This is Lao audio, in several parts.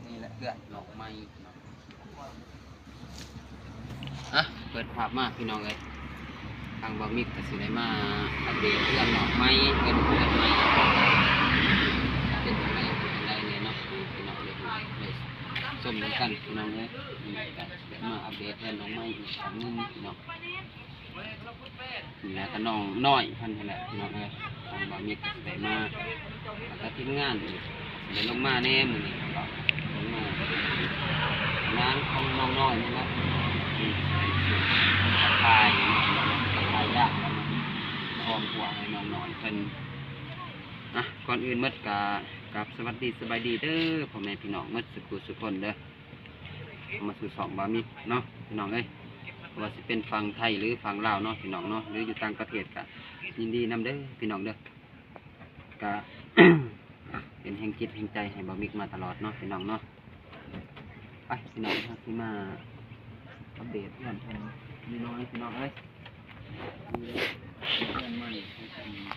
ນີ້ແຫຼະເຮືອນນ້ອງໃໝ່ເນາະ. ອ່ະ ເປີດພາບມາພີ່ນ້ອງເອີຍ ທາງບ່າວມິກກໍຊິໄດ້ມາອັບເດດເຮືອນນ້ອງໃໝ່ ເປັນເຮືອນໃໝ່ ເປັນຈັ່ງໃດ ເປັນຈັ່ງໃດແດ່ເນາະ ໃຫ້ພີ່ນ້ອງໄດ້ ໄດ້ຊົມນຳກັນພີ່ນ້ອງເອີຍ. ນີ້ກໍໄດ້ມາອັບເດດເຮືອນນ້ອງໃໝ່ອີກຄັ້ງໜຶ່ງພີ່ນ້ອງ. ນີ້ແຫຼະກໍນ້ອງນ້ອຍເພິ່ນຫັ້ນແຫຼະພີ່ນ້ອງເອີຍ ທາງບ່າວມິກກໍໄດ້ມາ ແລ້ວກໍທີມງານອີກ ໄດ້ລົງມາແດ່ມື້ນີ້ ກໍລົງມາ ນາງຂອງນ້ອງນ້ອຍນີ້ແຫຼະ ອືມ ໄປຊື້ຕະຂ່າຍເນາະ ຕະຂ່າຍຍ່າງ ອ້ອມຫົວໃຫ້ນ້ອງນ້ອຍເພິ່ນ. ອ່ະ ກ່ອນອື່ນໝົດກໍກາບສະຫວັດດີສະບາຍດີເດີ ພໍ່ແມ່ພີ່ນ້ອງໝົດສູ່ຜູ້ສູ່ຄົນເດີ ເຂົ້າມາສູ່ຊ່ອງບ່າວມິກເນາະ ພີ່ນ້ອງເອີຍ. ບໍ່ວ່າຊິເປັນຝັ່ງໄທ ຫຼື ຝັ່ງລາວເນາະ ພີ່ນ້ອງເນາະ ຫຼື ຢູ່ຕ່າງປະເທດ ກະຍິນດີນຳເດີ ພີ່ນ້ອງເດີ. ກະເປັນແຮງຈິດແຮງໃຈໃຫ້ບ່າວມິກມາຕະຫຼອດເນາະ ພີ່ນ້ອງເນາະ. ໄປ ພີ່ນ້ອງ ເຮົາຊິມາອັບເດດເຮືອນເພິ່ນນິດໜ້ອຍ ພີ່ນ້ອງເອີຍ. ເຮືອນໃໝ່ຂອງເພິ່ນ ອ່າ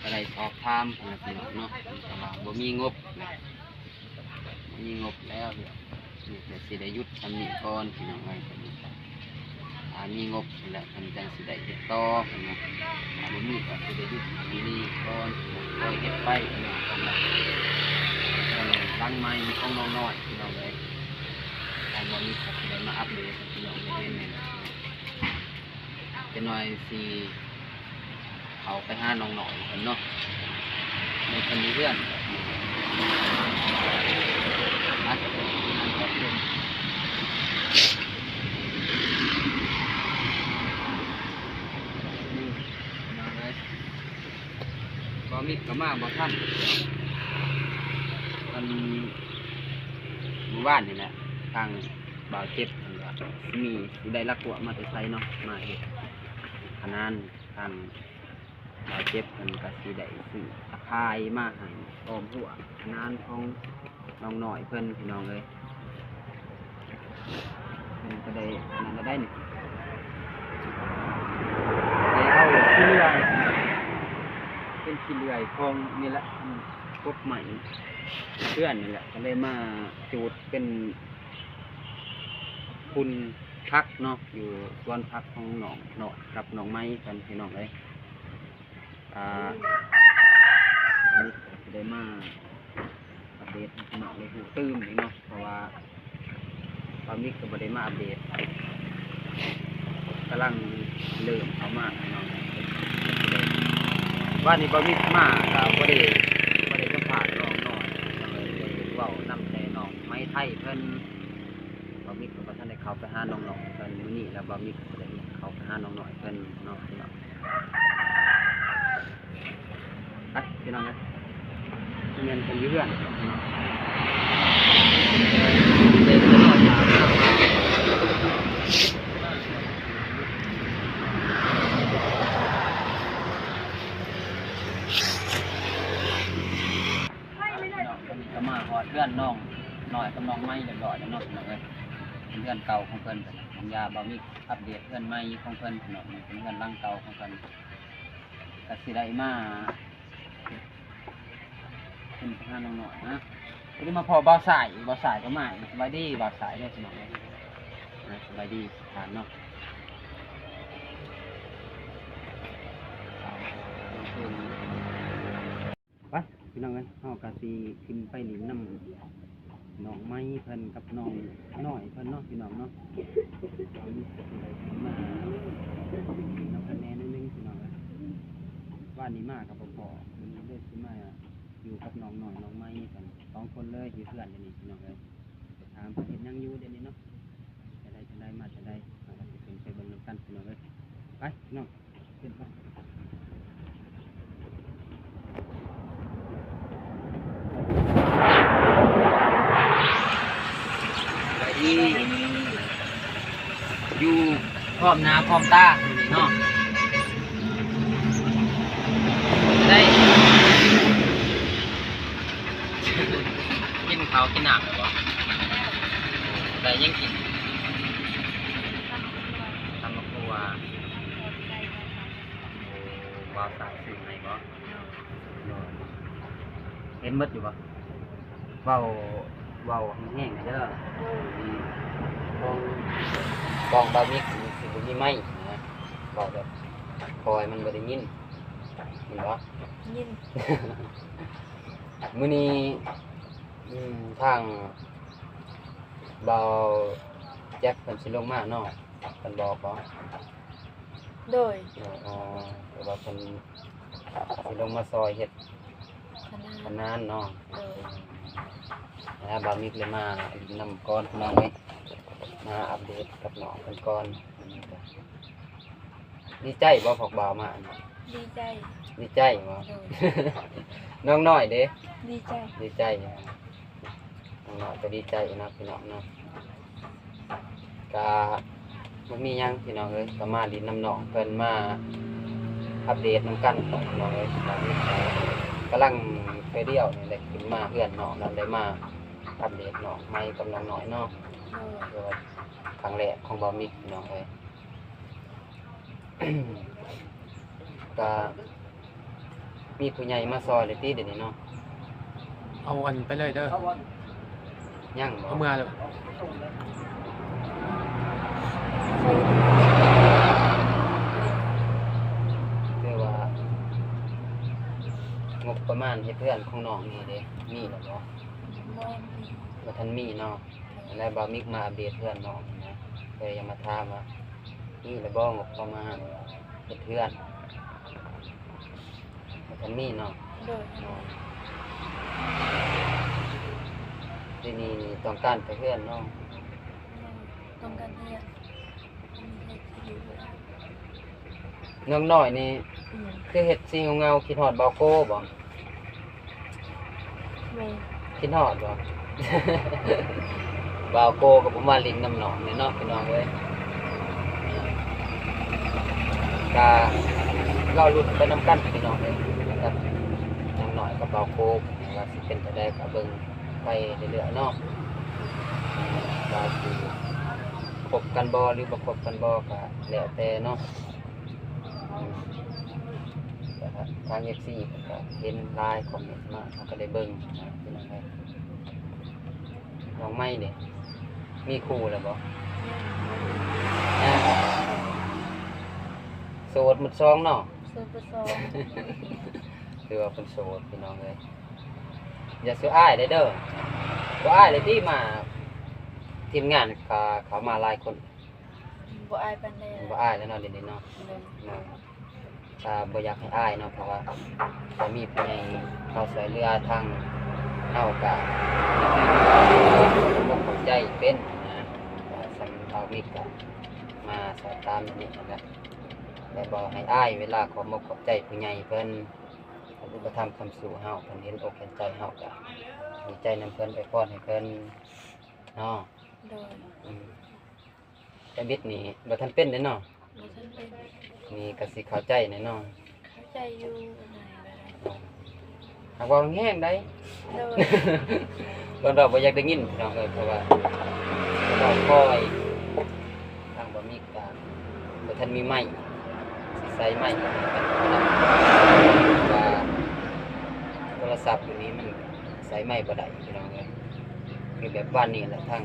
ກໍໄດ້ສອບຖາມຫັ້ນລະພີ່ນ້ອງເນາະ ເພິ່ນກໍວ່າບໍ່ມີງົບ ບໍ່ມີງົບແລ້ວ ນີ້ກໍຊິໄດ້ຢຸດຊ່ຳນີ້ກ່ອນ ພີ່ນ້ອງເອີຍ. ຖ້າມີງົບແລ້ວເພິ່ນຈັ່ງຊິໄດ້ເຮັດຕໍ່ ເພິ່ນວ່າ ຖ້າບໍ່ມີກໍຊິໄດ້ຢຸດຊ່ຳນີ້ກ່ອນ ຄ່ອຍເຮັດໄປ ພີ່ນ້ອງ. ເຮືອນຫຼັງໃໝ່ຂອງນ້ອງນ້ອຍ ພີ່ນ້ອງເອີຍ ທາງບ່າວມິກກໍຊິໄດ້ມາອັບເດດໃຫ້ພີ່ນ້ອງໄດ້ເຫັນນີ້ແຫຼະ. ຈັກໜ້ອຍຊິເຂົ້າໄປຫານ້ອງນ້ອຍເພິ່ນເນາະ ແມ່ນເພິ່ນຢູ່ເຮືອນ ບ່າວມິກກໍມາບໍ່ທັນ ອັນ ມື້ວານນີ້ແຫຼະ ທາງບ່າວເຈັບເພິ່ນວ່າຊິມີ ຊິໄດ້ລັກກວມາແຕ່ໃສເນາະ ມາເຮັດຂະໜານ. ທາງບ່າວເຈັບເພິ່ນກໍຊິໄດ້ຊື້ຕະຂ່າຍມາໃຫ້ອ້ອມຮົ້ວຂະໜານຂອງນ້ອງນ້ອຍເພິ່ນ ພີ່ນ້ອງເອີຍ. ເພິ່ນກໍໄດ້ອັນນັ້ນແລ້ວໄດ໋ນີ້ ໄດ້ເອົາຂີ້ເລື່ອຍ ເປັນຂີ້ເລື່ອຍຂອງນີ້ແຫຼະ ກົກໄມ້ເພື່ອນນີ້ແຫຼະ ກໍເລີຍມາຈູດເປັນຝຸ່ນຜັກເນາະ ຢູ່ສວນຜັກຂອງນ້ອງນ້ອຍກັບນ້ອງໃໝ່ເພິ່ນ ພີ່ນ້ອງເອີຍ. ອ່າ ອັນນີ້ກໍຊິໄດ້ມາອັບເດດໃຫ້ພີ່ນ້ອງໄດ້ຮູ້ຕື່ມອີກເນາະ ເພາະວ່າບ່າວມິກກໍບໍ່ໄດ້ມາອັບເດດ ກຳລັງເລີ່ມເຂົ້າມາພີ່ນ້ອງ. ວານນີ້ບ່າວມິກມາກໍບໍ່ໄດ້ ບໍ່ໄດ້ສຳພາດນ້ອງນ້ອຍ ກໍເລີຍໄດ້ເວົ້ານຳແຕ່ນ້ອງໄມ້ໄທເພິ່ນ. ບ່າວມິກກໍບໍ່ທັນໄດ້ເຂົ້າໄປຫານ້ອງນ້ອຍເພິ່ນ ມື້ນີ້ແລ້ວບ່າວມິກກໍໄດ້ເຂົ້າໄປຫານ້ອງນ້ອຍເພິ່ນເນາະ ພີ່ນ້ອງ. ໄປ ພີ່ນ້ອງເອີຍ ແມ່ນເພິ່ນຢູ່ເຮືອນ ພີ່ນ້ອງ. ຕອນນີ້ກໍມາຮອດເຮືອນນ້ອງນ້ອຍກັບນ້ອງໃໝ່ຮຽບຮ້ອຍແລ້ວເນາະ ພີ່ນ້ອງເອີຍ. ເປັນເຮືອນເກົ່າຂອງເພິ່ນ ຫາງຢາບ່າວມິກອັບເດດເຮືອນໃໝ່ຂອງເພິ່ນ ພີ່ນ້ອງ. ເປັນເຮືອນຫຼັງເກົ່າຂອງເພິ່ນ ກໍຊິໄດ້ມາ ເປັນປະທານນ້ອງນ້ອຍນະ. ພໍດີມາພໍ້ບ່າວຊາຍ ບ່າວຊາຍກໍມາອີກ. ສະບາຍດີບ່າວຊາຍເດີ ພີ່ນ້ອງເອີຍ. ອ່າ ສະບາຍດີທ່ານເນາະ. ໄປ ພີ່ນ້ອງເອີຍ ເຮົາກໍຊິຂຶ້ນໄປຫຼິ້ນນຳນ້ອງໃໝ່ເພິ່ນກັບນ້ອງນ້ອຍເພິ່ນເນາະ ພີ່ນ້ອງເນາະ. ເຮົາມີໂອກາດໄດ້ຂຶ້ນມາຫຼິ້ນນຳເພິ່ນແດ່ໜ້ອຍໜຶ່ງ ພີ່ນ້ອງເອີຍ. ວານນີ້ມາກໍບໍ່ພໍ້ ມື້ນີ້ເລີຍຊິມາຢູ່ກັບນ້ອງນ້ອຍນ້ອງໃໝ່ເພິ່ນສອງຄົນເລີຍ ຢູ່ເຮືອນດຽວນີ້ ພີ່ນ້ອງເອີຍ. ໄປຖາມເພິ່ນເຮັດຫຍັງຢູ່ດຽວນີ້ເນາະ ຈັ່ງໃດຈັ່ງໃດ ມາຈັ່ງໃດ ເຮົາກໍຊິຂຶ້ນໄປເບິ່ງນຳກັນ ພີ່ນ້ອງເອີຍ. ໄປ ພີ່ນ້ອງ. ສະບາຍດີ ຢູ່ພ້ອມໜ້າພ້ອມຕາມື້ນີ້ເນາະ ໄດ້ກິນເຂົ້າກິນນ້ຳແລ້ວບໍ່? ໄດ້ຫຍັງກິນ? ຕຳບັກຫຸ່ງ. ໂອ້ ບ່າວສາວຊື້ໃຫ້ບໍ່? ໂດຍ. ເຫັນໝົດຢູ່ບໍ່? ເວົ້າ ເວົ້າແຮງໆເດີ. ໂດຍ. ຂອງ ຂອງບ່າວມິກນີ້ຊິບໍ່ມີໄມນະ, ເວົ້າແບບຄ່ອຍມັນບໍ່ໄດ້ຍິນ. ເຫັນບໍ່? ຍິນ. ມື້ນີ້ ອືມ ທາງບ່າວແຈັກເພິ່ນຊິລົງມາເນາະ, ເພິ່ນບອກບໍ່? ໂດຍ. ອໍ ແຕ່ວ່າເພິ່ນຊິລົງມາຊ່ອຍເຮັດຂະໜານເນາະ. ໂດຍ. ແລ້ວບ່າວມິກເລີຍມາຫຼິ້ນນຳກ່ອນ ພີ່ນ້ອງເອີຍ, ມາອັບເດດກັບນ້ອງເພິ່ນກ່ອນ. ດີໃຈບໍ່ພວກບ່າວມາ? ດີໃຈ. ດີໃຈບໍ່? ໂດຍ. ນ້ອງນ້ອຍເດ? ດີໃຈ. ດີໃຈ. ນ້ອງນ້ອຍກໍດີໃຈເນາະ ພີ່ນ້ອງເນາະ. ກະບໍ່ມີຫຍັງ ພີ່ນ້ອງເອີຍ, ກໍມາຫຼິ້ນນຳນ້ອງເພິ່ນ, ມາອັບເດດນຳກັນ ພີ່ນ້ອງເອີຍ. ກຳລັງໄປດຽວນີ້ແຫຼະ ຂຶ້ນມາເຮືອນນ້ອງນັ້ນ ໄດ້ມາອັບເດດນ້ອງໃໝ່ກັບນ້ອງນ້ອຍເນາະ. ໂດຍ. ຄືວ່າຄັ້ງແລກຂອງບ່າວມິກ ພີ່ນ້ອງເອີຍ. ກະມີຜູ້ໃຫຍ່ມາຊ່ອຍແລ້ວຕິດຽວນີ້ເນາະ? ເອົາອັນໄປເລີຍເດີ. ຍັງບໍ່? ເອົາເມືອເລີຍ. ແຕ່ວ່າງົບປະມານເຮັດເຮືອນຂອງນ້ອງນີ້ເດ ມີແລ້ວບໍ່? ບໍ່ມີ. ບໍ່ທັນມີເນາະ. ແລ້ວບ່າວມິກມາອັບເດດເຮືອນນ້ອງນະ, ເລີຍຢາກມາຖາມວ່າ ມີແລ້ວບໍ່ງົບປະມານເຮັດເຮືອນ? ບໍ່ທັນມີເນາະ. ໂດຍ. ດຽວນີ້ນີ້ຕ້ອງການແຕ່ເຮືອນເນາະ. ໂດຍ. ຕ້ອງການເຮືອນ. ນ້ອງນ້ອຍນີ້ ອືມ ຄືເຮັດຊິເຫງົາໆ ຄິດຮອດບ່າວໂກບໍ່? ແມ່ນ. ຄິດຮອດບໍ່? ບ່າວໂກກໍບໍ່ມາຫຼິ້ນນຳນ້ອງແຫຼະເນາະ ພີ່ນ້ອງເອີຍ. ກະລໍລຸ້ນໄປນຳກັນ ພີ່ນ້ອງເອີຍ, ກັບນ້ອງນ້ອຍກັບບ່າວໂກ ວ່າຊິເປັນຈັ່ງໃດກໍເບິ່ງ ໄປເລື້ອຍໆເນາະ, ວ່າຊິຄົບກັນບໍ່ ຫຼືບໍ່ຄົບກັນບໍ່ ກະແລ້ວແຕ່ເນາະ. ອືມ ກະທາງເອັຟຊີເພິ່ນກະເຫັນຫຼາຍຄອມເມັນມາ ເຮົາກະໄດ້ເບິ່ງນະ ເປັນຈັ່ງໃດ. ນ້ອງໃໝ່ເດ ມີຄູ່ແລ້ວບໍ່? ຍັງ. ໂສດໝົດສອງເນາະ? ໂສດໝົດສອງ. ຖືວ່າເພິ່ນໂສດ ພີ່ນ້ອງເອີຍ. ຢ່າສູ່ອ້າຍເດ້ ເດີ ບໍ່ອ້າຍເລີຍຕິ ມາທີມງານເຂົາ ເຂົາມາຫຼາຍຄົນ. ບໍ່ອາຍປານໃດ. ບໍ່ອາຍແລ້ວເນາະ ດຽວນີ້ເນາະ. ໂດຍ. ເນາະ ຖ້າບໍ່ຢາກໃຫ້ອາຍເນາະ ເພາະວ່າກໍມີຜູ້ໃຫຍ່ເຂົ້າຊ່ວຍເຫຼືອທາງເຮົາ ກະເຂົ້າໃຈເປັນນະ. ວ່າຊັ້ນ ເຮົາມີກະມາສອບຖາມແນວນີ້ຫັ້ນແຫຼະ ແລະ ບໍ່ໃຫ້ອາຍເວລາຂອບມົກຂອບໃຈຜູ້ໃຫຍ່ເພິ່ນ ເພິ່ນອຸປະຖຳຄ້ຳຊູເຮົາ, ເພິ່ນເຫັນອົກເຫັນໃຈເຮົາ ກະດີໃຈນຳເພິ່ນ, ອວຍພອນໃຫ້ເພິ່ນເນາະ. ໂດຍ. ອືມ ແຕ່ບິດນີ້ບໍ່ທັນເປັນເດ້ເນາະ. ບໍ່ທັນເປັນ. ນີ້ກະຊິເຂົ້າໃຈແນ່ເນາະ. ເຂົ້າໃຈຢູ່. ຫາກເວົ້າແຮງໃດ໋. ໂດຍ. ເພິ່ນວ່າບໍ່ຢາກໄດ້ຍິນ ພີ່ນ້ອງເອີຍ, ເພາະວ່າເວົ້າຄ່ອຍ. ທາງບ່າວມິກກະບໍ່ທັນມີໄມ ຊິໃສ່ໄມ ວ່າໂທລະສັບຢູ່ນີ້ມັນໃສ່ໄມບໍ່ໄດ້ ພີ່ນ້ອງເອີຍ. ຄືແບບວານນີ້ແຫຼະ ທາງ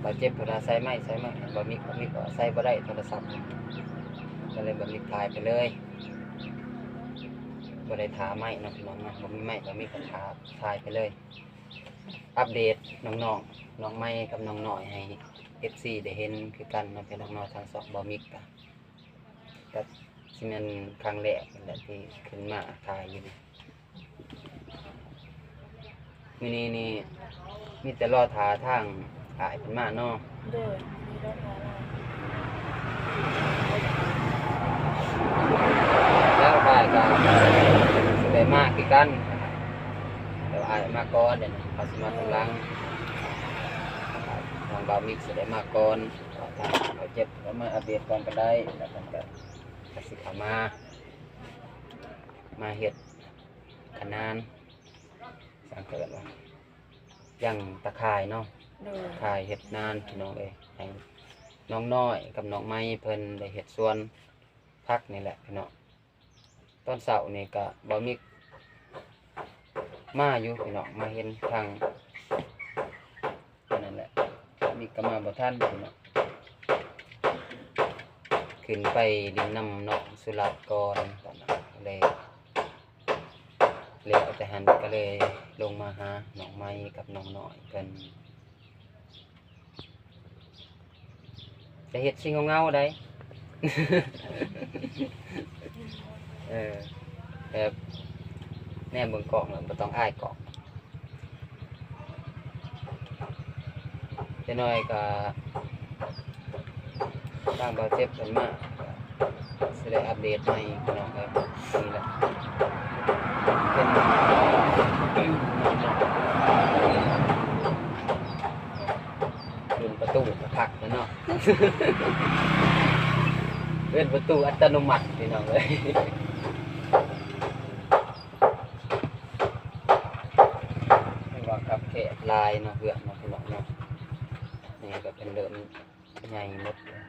ບ່າວເຈັບເພິ່ນວ່າໃສ່ໄມ ໃສ່ໄມ ບ່າວມິກ ບ່າວມິກວ່າໃສ່ບໍ່ໄດ້ໂທລະສັບ, ກໍເລີຍບ່າວມິກຖ່າຍໄປເລີຍ ບໍ່ໄດ້ຖ້າໄມເນາະ ພີ່ນ້ອງເນາະ. ບໍ່ມີໄມ ບ່າວມິກກໍຖ່າຍ ຖ່າຍໄປເລີຍ ອັບເດດນ້ອງໆ ນ້ອງໃໝ່ກັບນ້ອງນ້ອຍໃຫ້ ເອັຟຊີ ໄດ້ເຫັນຄືກັນເນາະ ພີ່ນ້ອງເນາະ. ທາງຊ່ອງບ່າວມິກກະ ກະຊິແມ່ນຄັ້ງແລກຫັ້ນແຫຼະທີ່ຂຶ້ນມາຖ່າຍຢູ່ນີ້. ມື້ນີ້ນີ້ມີແຕ່ລໍຖ້າທາງອ້າຍເພິ່ນມາເນາະ. ໂດຍ. ມີລໍຖ້າລາວ ແລ້ວອ້າຍກໍຊິໄດ້ມາຄືກັນ, ແຕ່ວ່າອ້າຍມາກ່ອນ, ດຽວນີ້ເຂົາຊິມາຕາມຫຼັງ. ທາງບ່າວມິກຊິໄດ້ມາກ່ອນ ທາງເຂົາເຈັບກໍມາອັບເດດກ່ອນກໍໄດ້, ແລ້ວເພິ່ນກໍ ກໍຊິເຂົ້າມາ ມາເຮັດຂະໜານ ສັງເກີດວ່າຢ່າງຕາຂ່າຍເນາະ. ໂດຍ. ຕາຂ່າຍເຮັດນານ ພີ່ນ້ອງເອີຍ, ໃຫ້ນ້ອງນ້ອຍກັບນ້ອງໃໝ່ເພິ່ນໄດ້ເຮັດສວນຜັກນີ້ແຫຼະ ພີ່ນ້ອງ. ຕອນເຊົ້ານີ້ກະບ່າວມິກມາຢູ່ພີ່ນ້ອງ ມາເຫັນທາງ ອັນນັ້ນແຫຼະ ມິກກໍມາບໍ່ທັນພີ່ນ້ອງ ຂຶ້ນໄປຫຼິ້ນນຳນ້ອງສຸລັດກ່ອນ ຕອນນັ້ນແລ້ວ ແລ້ວແຕ່ຫັ້ນກໍເລີຍລົງມາຫານ້ອງໃໝ່ກັບນ້ອງນ້ອຍເພິ່ນ. ຈະເຮັດຊິເຫງົາໆໃດ ເອີ ແບບແນມເບິ່ງກ້ອງແລ້ວບໍ່ຕ້ອງອາຍກ້ອງ ຈັກໜ້ອຍກໍທາງບ່າວເຈັບເພິ່ນມາ ຊິໄດ້ອັບເດດໃໝ່ພີ່ນ້ອງເອີຍ ນີ້ແຫຼະ ເປັນລຸ້ນປະຕູກະຄັກແລ້ວເນາະ ເປັນປະຕູອັດຕະໂນມັດພີ່ນ້ອງເອີຍ ເຫັນວ່າຄັບແຄບຫຼາຍເນາະ ເຮືອນເນາະ ພີ່ນ້ອງເນາະ ນີ້ກໍເປັນເລີ່ມ ໃຫຍ່ໝົດເລີຍ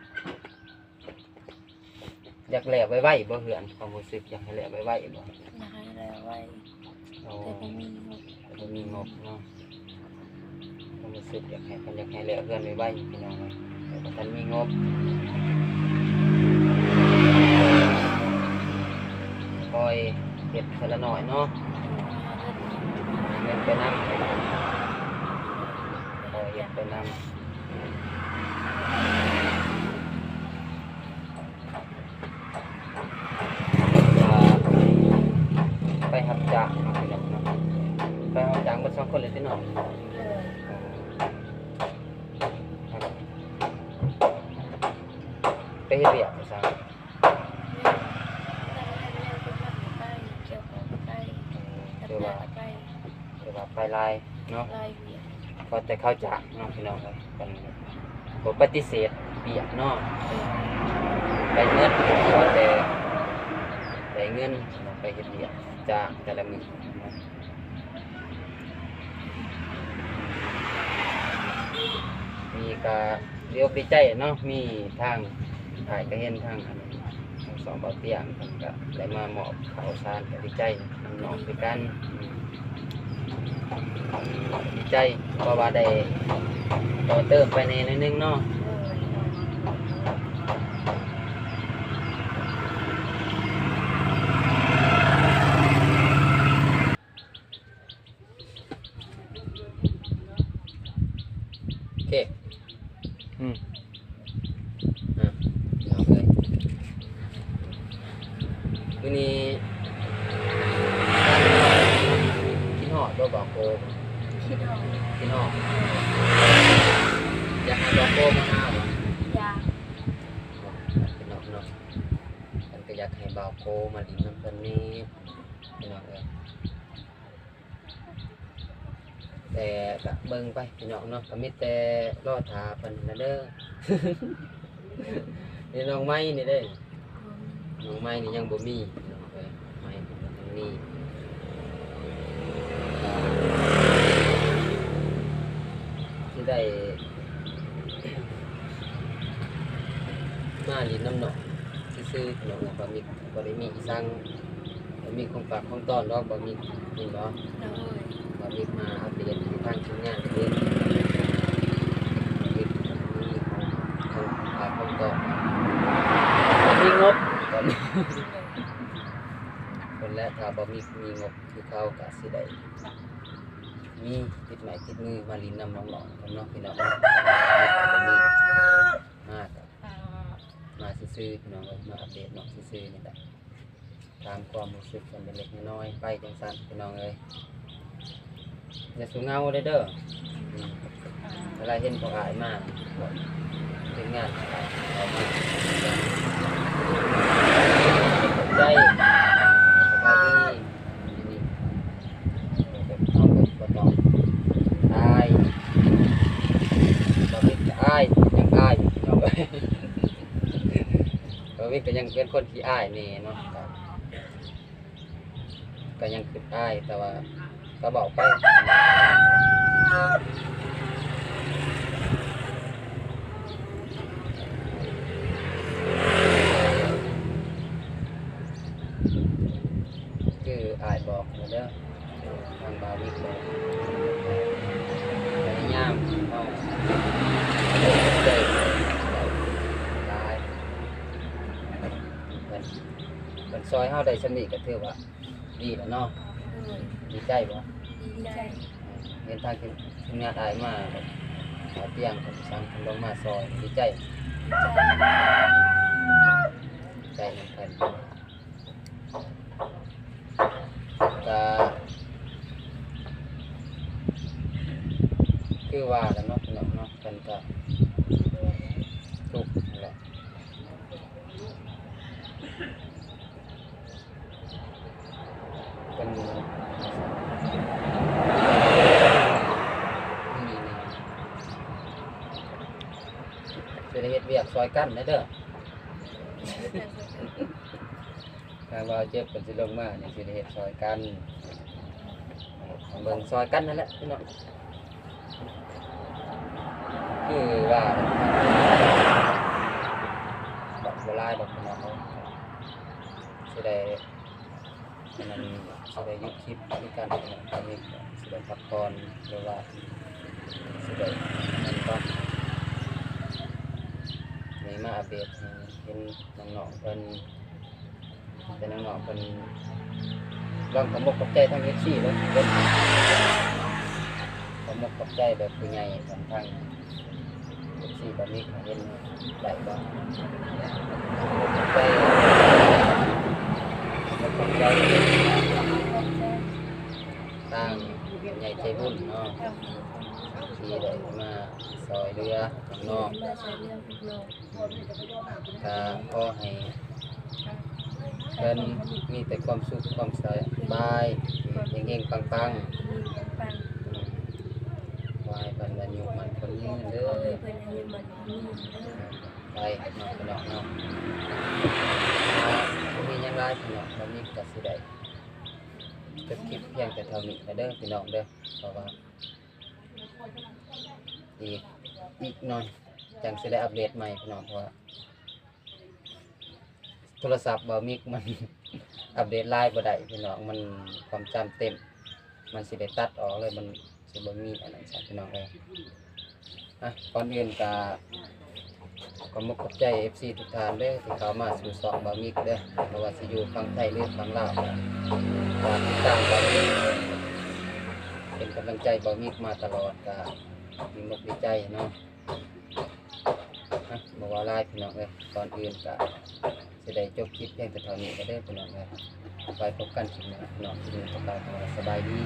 ຢາກແລ້ວໄວໆບໍ່ເຮືອນ ຄວາມຮູ້ສຶກຢາກໃຫ້ແລ້ວໄວໆບໍ່? ຢາກໃຫ້ແລ້ວໄວ ໂອ້ ແຕ່ບໍ່ມີງົບ ແຕ່ບໍ່ມີງົບເນາະ ຄວາມຮູ້ສຶກຢາກໃຫ້ ເພິ່ນຢາກໃຫ້ແລ້ວເຮືອນໄວໆ ພີ່ນ້ອງເອີຍ ແຕ່ບໍ່ທັນມີງົບ ຄ່ອຍເຮັດເທື່ອລະໜ້ອຍເນາະ ຫາເງິນໄປນຳ ຄ່ອຍເຮັດໄປນຳ. ໄປຮັບຈ້າງເນາະ ພີ່ນ້ອງເນາະ ໄປຮັບຈ້າງເບິດສອງຄົນເລີຍຕິນ້ອງ? ໂດຍ ໄປເຮັດວຽກບໍ່ຊາວ? ແມ່ນ ທຳງານຫຍັງກໍໄປ ກ່ຽວເຂົ້າກໍໄປ ໂອ້ ດຳນາກໍໄປ ຖືວ່າໄປຫຼາຍເນາະ ຫຼາຍວຽກ ພໍແຕ່ເຂົາຈ້າງເນາະ ພີ່ນ້ອງເອີຍ ເພິ່ນບໍ່ປະຕິເສດວຽກເນາະ ເອີ ໄປເໝິດ ຂໍແຕ່ໄດ້ເງິນ ໄປເຮັດວຽກຈ້າງແຕ່ລະມື້ເນາະ ມີກະ ດີອົກດີໃຈເນາະ ມີທາງ ອ້າຍກະເຫັນທາງອັນ ທາງຊ່ອງເບົາຕຽງເພິ່ນກະໄດ້ມາມອບເຂົ້າສານ ກະດີໃຈນຳນ້ອງຄືກັນ ອືມ ດີໃຈ ເພາະວ່າໄດ້ຕໍ່ເຕີມໄປແດ່ໜ້ອຍໜຶ່ງເນາະ ໂອເຄ ອືມ ອ່ະ ພີ່ນ້ອງເອີຍ ມື້ນີ້ຄິດຮອດບໍ່ບ່າວໂກ? ຄິດຮອດ ຄິດຮອດ ຢາກໃຫ້ບ່າວໂກມາຫາບໍ່? ຢາກ ພີ່ນ້ອງເນາະ ເພິ່ນກໍຢາກໃຫ້ບ່າວໂກມາຫຼິ້ນນຳເພິ່ນແດ່ ພີ່ນ້ອງເອີຍ. ແຕ່ກະເບິ່ງໄປພີ່ນ້ອງເນາະ ກະມີແຕ່ລໍຖ້າເພິ່ນຫັ້ນລະເດີ ນີ້ນ້ອງໃໝ່ນີ້ເດ້ ນ້ອງໃໝ່ນີ້ຍັງບໍ່ມີພີ່ນ້ອງເອີຍ ໃໝ່ເພິ່ນຍັງມີ ຊິໄດ້ ມາຫຼິ້ນນຳນ້ອງຊື່ໆ ນ້ອງກໍມີ ບໍ່ໄດ້ມີອີ່ສັງ ບໍ່ມີຂອງຝາກຂອງຕ້ອນດອກ ບໍ່ມີ ແມ່ນບໍ່? ໂດຍ ບໍ່ມີມາອັບເດດໃຫ້ທາງທີມງານເຫັນ ບໍ່ມີຂອງ ຂອງຝາກຂອງຕ້ອນ ບໍ່ມີງົບຕອນນີ້ ເພິ່ນແຫຼະ ຖ້າບໍ່ມີ ມີງົບຄືເຂົາກໍຊິໄດ້ ມີຕິດໄມ້ຕິດມືມາຫຼິ້ນນຳນ້ອງໆ ເນາະ ພີ່ນ້ອງເນາະ ມາກໍມາຊື່ໆ ພີ່ນ້ອງເອີຍ ມາອັບເດດນ້ອງຊື່ໆ ນີ້ແຫຼະ ຖາມຄວາມຮູ້ສຶກເພິ່ນເລັກໆ ນ້ອຍໆ ໄປຈັ່ງຊັ້ນ ພີ່ນ້ອງເອີຍ ຢ່າສູ້ເຫງົາເດີ ເວລາເຫັນພວກອ້າຍມາ ທີມງານຂອງອ້າຍອອກມາ ຂອບໃຈ ສະບາຍດີ. ເຮົາກໍບໍ່ຕ້ອງອາຍ ບໍ່ມີກໍອາຍ ຍັງອາຍ ພີ່ນ້ອງເອີຍ ບໍ່ມີກໍຍັງເປັນຄົນຂີ້ອາຍແດ່ເນາະ ກໍ ກໍຍັງຄິດອາຍ ແຕ່ວ່າກໍເວົ້າໄປ. ຄືອ້າຍບອກນີ້ເດີ ທາງບ່າວວິກເດີ ພະຍາຍາມເຮົາເດີ ຫຼາຍ ເພິ່ນ ເພິ່ນຊ່ອຍເຮົາໄດ້ສ່ຳນີ້ກໍຖືວ່າດີແລ້ວເນາະ. ໂດຍ ດີໃຈບໍ່? ດີໃຈ. ເຫັນທາງທີມ ທີມງານອ້າຍມາ ເອົາຕຽງເພິ່ນສັ່ງເພິ່ນລົງມາຊ່ອຍ ດີໃຈ ດີໃຈ ໃຈນຳກັນ. ກະຄືວ່າແຫຼະເນາະ ພີ່ນ້ອງເນາະ ເພິ່ນກະທຸກຫັ້ນແຫຼະ ເພິ່ນ ນີ້ ນີ້ ຊິໄດ້ເຮັດວຽກຊ່ອຍກັນແດ່ເດີ. ທາງບ່າວເຈັບເພິ່ນຊິລົງມານີ້ ຊິໄດ້ເຮັດຊ່ອຍກັນ ເບິ່ງຊ່ອຍກັນນັ້ນແຫຼະພີ່ນ້ອງ. ຄືວ່າ ບອກບໍ່ຫຼາຍດອກພີ່ນ້ອງເອີຍ ຊິໄດ້ ອັນນັ້ນ ຊິໄດ້ຢຸດຄລິບຄືກັນພີ່ນ້ອງ ຕອນນີ້ກໍຊິໄດ້ພັກຜ່ອນ ຫຼືວ່າຊິໄດ້ນັ້ນກ່ອນ ນີ້ມາອັບເດດໃຫ້ເຫັນນ້ອງໆເພິ່ນ ແຕ່ນ້ອງໆເພິ່ນ ຕ້ອງຂອບອົກຂອບໃຈທາງເອັຟຊີເດີ ຂອບອົກຂອບໃຈແບບຜູ້ໃຫຍ່ຂອງທາງເອັຟຊີ ບາດນີ້ເຂົາເຫັນໄດ້ບໍ່ ຂອບໃຈ ຂອບໃຈທາງຜູ້ໃຫຍ່ໃຈບຸນເນາະ ທີ່ໄດ້ມາຊ່ອຍເຫຼືອນ້ອງໆ ມາຊ່ວຍເຫຼືອພວກນ້ອງ ກະຂໍໃຫ້ເພິ່ນມີແຕ່ຄວາມສຸກຄວາມສະບາຍ ເຮັງໆ ປັງໆ ເຮັງໆ ປັງໆ ຂໍໃຫ້ເພິ່ນອາຍຸໝັ້ນຂວັນຍືນເດີ ຂໍໃຫ້ເພິ່ນອາຍຸໝັ້ນຂວັນຍືນເດີ ໄປເນາະ ພີ່ນ້ອງເນາະ ບໍ່ມີຫຍັງຫຼາຍພີ່ນ້ອງ ບາດນີ້ກະຊິໄດ້ຈົບຄລິບພຽງແຕ່ເທົ່ານີ້ລະເດີ ພີ່ນ້ອງເດີ ເພາະວ່າ ອີກ ອີກໜ້ອຍຈັ່ງຊິໄດ້ອັບເດດໃໝ່ພີ່ນ້ອງ ເພາະວ່າໂທລະສັບບ່າວມິກມັນອັບເດດຫຼາຍບໍ່ໄດ້ພີ່ນ້ອງ ມັນຄວາມຈຳເຕັມ ມັນຊິໄດ້ຕັດອອກເລີຍ ມັນຊິບໍ່ມີອັນນັ້ນຊັ້ນພີ່ນ້ອງເອີຍ. ອ່ະ ກ່ອນອື່ນກະ ຂອບອົກຂອບໃຈເອັຟຊີທຸກທ່ານເດີ ທີ່ເຂົ້າມາສູ່ຊ່ອງບ່າວມິກເດີ ບໍ່ວ່າຊິຢູ່ຝັ່ງໄທ ຫຼືຝັ່ງລາວ ກະຝາກຕິດຕາມບ່າວມິກ ເປັນກຳລັງໃຈບ່າວມິກມາຕະຫຼອດ ກະດີອົກດີໃຈເນາະ. ອ່ະ ບໍ່ເວົ້າຫຼາຍພີ່ນ້ອງເອີຍ ກ່ອນອື່ນກະຊິໄດ້ຈົບຄລິບພຽງແຕ່ເທົ່ານີ້ລະເດີພີ່ນ້ອງເອີຍ ໄວ້ພົບກັນຄລິບໜ້າພີ່ນ້ອງ ຄລິບນີ້ຂໍກ່າວຄຳວ່າສະບາຍດີ.